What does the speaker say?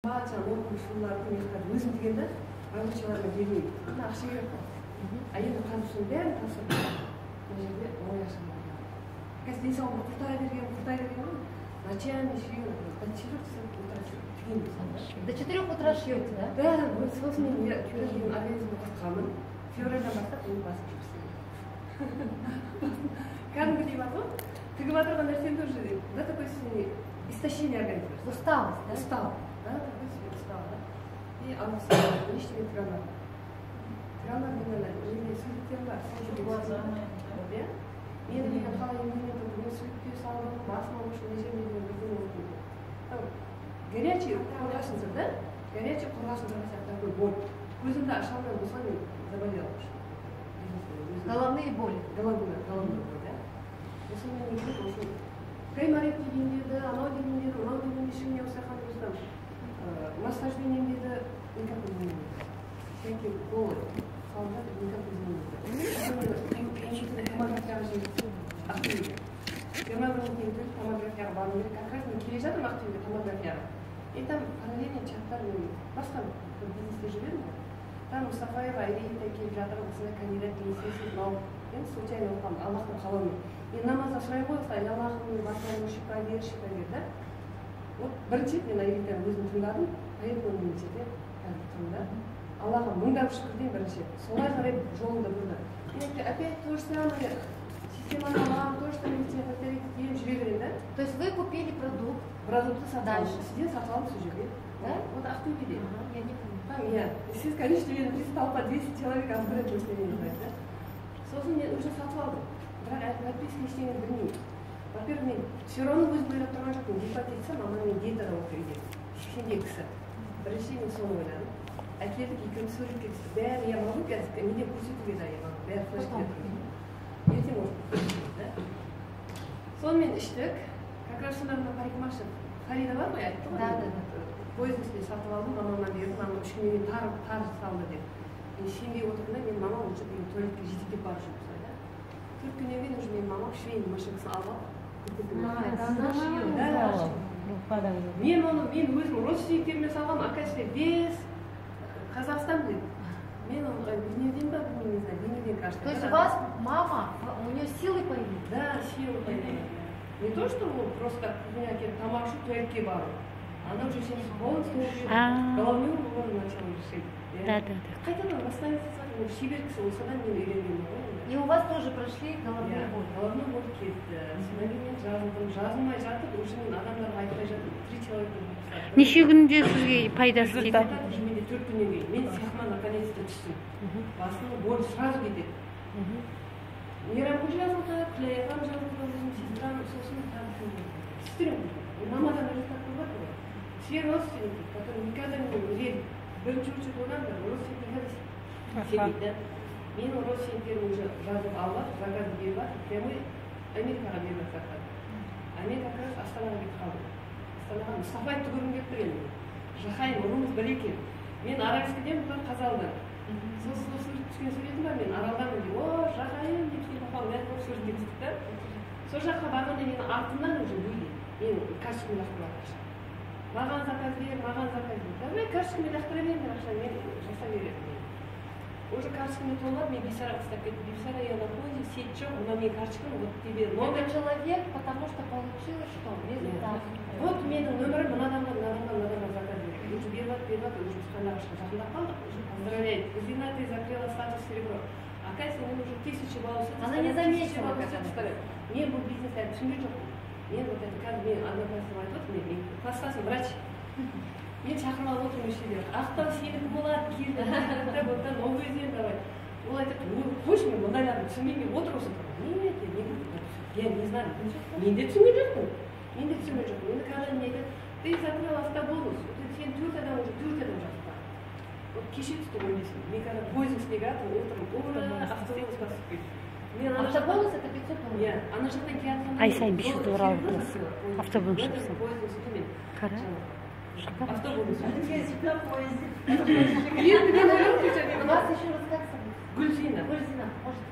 Маған жаңағы оқушылардың мен қазір өзім дегенде рабочийларға бермеймін, өйткені ақша керек қой. А енді қазір соның бәрін тапсырып, мына жерде оңай ақша бар. Қазір денсаулығымды құрта берген, құрта берген ғой. Ночами шью, до 4 часов утра тігемін мысалы да. До 4 утра шьете, да? Да, вот сосын мен мен организмді құртқанмын. Февральдан бастап мен басым жұмыс істемейді кәдімгідей. Бар ғой, тігіп жатырған нәрсемді уже до такой степени истощение организма. Усталость, да? Устал, да, такой себе устал, да. И август ештеңе тіге алмадым, тіге алмадым. Мен ана неде суреттерім бар, сол жерде. Вот, иә, мені деген қалай емдемеді, мен суретке салдым басыма, в общем, мына жеріме деген бірдеңе болып кетті. Там горячий қорғасын тұр да, горячий қорғасын тұрған сияқты такой боль, көзімді аша алмай болса, мен заболела, в общем. Головные боли. Головной боль, да. Сосын мен не келеді, в общем, гайморит деген деді, анау деген деді, мынау деген, ешкімге осыған там массажбен емдеді, никак изменения. Всякие уколы салып жатыр, никак изменения. Томографияға жіберді Ақтөбеге. 21 күннен кейін томографияға баруым керек. Как раз мен келе жатырмын Ақтөбеге томографияға. И там параллельно чаттар, мен басқа бір бизнесте жүр едім ғой. Там Мұстафаева Айрита келіп жатыр, осындай кандидат медицинских наук. Мен случайно оқығанмын, Аллахтың қалауымен. Мен намазда сұраймын ғой осылай: «Аллахым, менің басыма шипа бер, шипа бер», да. Вот бірінші рет мен Айританы өзім тыңдадым, поэтому мен мына жерде қазір тұрмын да. Аллаға мыңдап шүкір деймін, бірінші рет. Солай қарай жолымды бұрды. Мен айттым, опять то же самое, системаны аламын, то же самое повторить етемін, жүре беремін да. То есть вы купили продукт, Продукты сатып алдым. Дальше. Сізден сатып алдым сол жерде. Да? Вот Ақтөбеде. Ага, я не помню. Там я. Сіз, конечно, мені білесіз, толпа 10 человек разбирает, ештеңе не знает, да? Сосын мен уже сатып алдым. Бірақ әлі подписка, ештеңені білмеймін. Во-первых, мен все равно өзім ойлап тұрған жоқпын. Гепатит С, мама мен диетада отыр үйде. 82-сі. Бірінші мен соны ойладым. Әкелдік, екеуміз суретке түстік. Бәрі, я могу қазір неде көрсетуге, да, я могу. Бәрі флешкеде тұр. Ертең может көрсетеміз, да? Сонымен іштік. Как раз сонда мына парикмахер Фарида бар ғой, айтты ғой. Да. Пойыздың үстінде сатып алдым, мамама бердім, мама 3 күннен кейін тар тар салды деп. Мен сенбей отырдым да, мен мамам уже деген туалетке жетектеп барып жүрмін солай да. 4 күннен кейін уже менің мамам швейный машинкасын алып алып А, это она шьет. Да. Мен оны, мен өзім родственниктеріме салғанмын, оказывается, весь Казахстан біледі. Мен оны Бейнеуден ба, білмеймін, не знаю, Бейнеуден, кажется. То есть у вас мама, у нее силы появились? Да, силы появились. Не то, что вот просто так кухня әкеліп тамақ ішіп туалетке бару. Она уже сейчас полностью уже головную боль начала решить. Да. Қайтадан восстановиться, ол шебер кісі ол, содан мен үйренгенмін ғой енді. И у вас тоже прошли головные Иә, боли? Головной боль кетті. Содан кейін мен жазылдым. Жазылмай жатып, уже мен адамдарға айтпай жатып, три человека записала. Неше күнде сізге пайдасы тиді? Результат уже менде 4 күннен кейін. Мен сияқтыма наконец-то түстім. Басының боль сразу кетеді. Мейрамгүл жазылды, Күләй апам жазылды, өзімнің сестрам, сосын тағы кім жазылды? Сестрам. Мамадан результат көріп жатыр ғой. Все родственники, которые никогда не верят, бірінші очередь одан да родственники никогда сенбейді да. Менің родственниктерім уже жазып алып, заказ беріп жатыр, прямой Америкаға беріп жатыр заказ. А мен как раз Астанаға кетіп қалдым. Астанаға Мұстафаевты көргім келіп тұр енді. Жахайым, руымыз бір екен. Мен Аральскіден, бұлар Қазалыдан. Сол сурет түскен суретім бар, мен Аралданмын деп, о, Жахайым деп келіп қалдым, бәрі болып суретке түстік та. Сол жаққа барғанда менің артымнан уже люди, мен карточкамен лақтырып жатыр ақша. Маған заказ бер, маған заказ бер. Давай карточкамен лақтыра беріңдер ақшаны, мен жасай беремін. Уже карточкамен толып, мен Бейсараға тастап кеттім. Бейсара, я на поезде, сеть жоқ, мына менің карточкам, вот тебе номер. Этот человек, потому что получил что? Результат. Вот менің нөмірім, мына адамға, мына адамға, мына адамға заказ береді. Уже беріп жатыр, беріп жатыр, уже біз Қандыағашқа жақындап қалдық, уже поздравляет. Гүлзина, ты закрыла статус серебро. Оказывается, мен уже 1000 баллов. Она не заметила, как она. Мен бұл бизнесті әлі түсінген жоқпын. Мен вот это қазір мен одноклассникім айтып отыр, мен класстасым врач. Мен шақырып алып отырмын осы жерде. Ақтау сенікі болады, кел, вот Новый Өзен давай. Ол айтады: «Ой, қойшы, мен мұндайларды түсінбеймін, мен отыр осы». Нет, я не буду, я не знаю. Мен де түсінген жоқпын. Мен де түсінген жоқпын. Енді когда мне айтады: «Ты закрыла автобонус, вот сен төрт адам, уже төрт адам жазып. Вот кеше түсті 15 мың». Мен когда пойыздың үстіне келатырмын, отырмын, ура, автобонус басып кетті. Мен ана жақтан Автобонус это 500 долларов. Иә, ана жақтан келе жатқанда Ай сайын 500 доллар алып отырасың. Автобонус шықса. Пойыздың үстінде мен Қара. Шықпа. Автобонус. Енді мен ойлап Вас еще раз как зовут? Гүлзина. Гульзина, может,